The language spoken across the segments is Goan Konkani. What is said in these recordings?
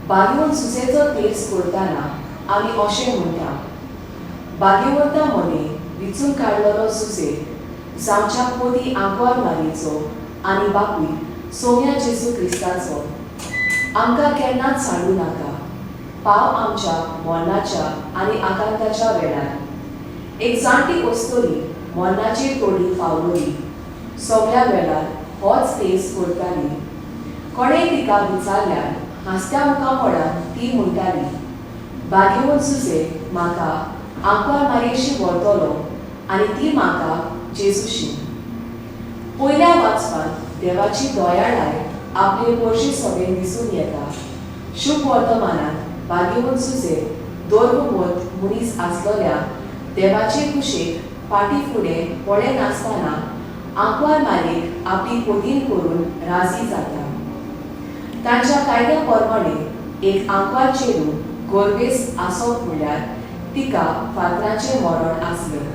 भाग्यवंत सुसेचो तेर्स करतना आमी अशें म्हणटा, भाग्यवंता मदीं विचून काडलेलो सुसे जावच्या पदी आंकवार मारयेचो आनी बापूय सोम्या जेजू क्रिस्ताचो, आमकां केन्नाच सांडू नाका. पाव आमच्या मरणाच्या आनी आकांताच्या वेळार. एक जाणटी अस्तोरी मरणाचे तोडी पावलोली. सगळ्या वेळार होच तेर्स करताली. कोणेय तिका विचारल्यार हांसत्या मुखामळार ती म्हणटाली, भाग्यवंत सुसे म्हाका आंकवार मारयेशी व्हरतलो आनी ती म्हाका जेजूशी. पयल्या वाचपांत देवाची दयाळाय आपले पोरशी सभेन दिसून येता. शुभ वर्तमानात भाग्यवंत सुसे धर्मवंत मनीस आसलेल्या देवाचे कुशेक फाटी फुडें पळयनासतना आंकवार मारयेक आपली पदीन करून राजी जाता. तांच्या कायद्या प्रमाणे एक आंकवार चेडूं गर्भेस्त आसप म्हणल्यार तिका फातराचें मरण आसलें.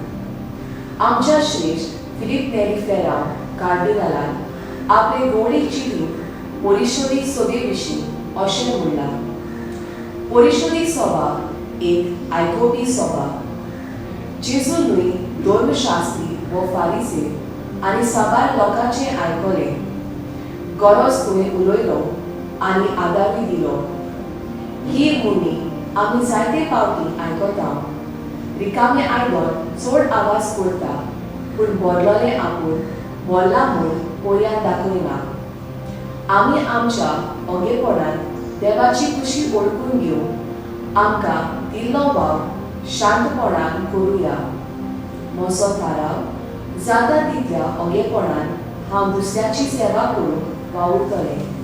आमच्या श्रेश्ठ फिलीप नेरी फेरांव कार्डिनलान आपले गोडी चिटींत परिशोधी सभे विशीं अशें म्हणलां, परिशोधी सभा एक आयकोपी सभा. जेजू न्हय धर्मशास्त्री वो फारिसे आनी साबार लोकांचें आयकलें, गरज थंय उलयलो आनी आदारूय दिलो. ही म्हणी आमी जायते फावटी आयकता. रिकामें आयदन चड आवाज करता, पूण भरलोलें आपूण भरलां म्हूण पर्यान दाखयना. आमी आमच्या ओगेपणान देवाची खुशी वळखून घेवन आमकां दिल्लो वावर शांतपणान करुया. म्हजो थाराव, जाता तितल्या ओगेपणान हांव दुसऱ्याची सेवा करूंक वावुरतलें.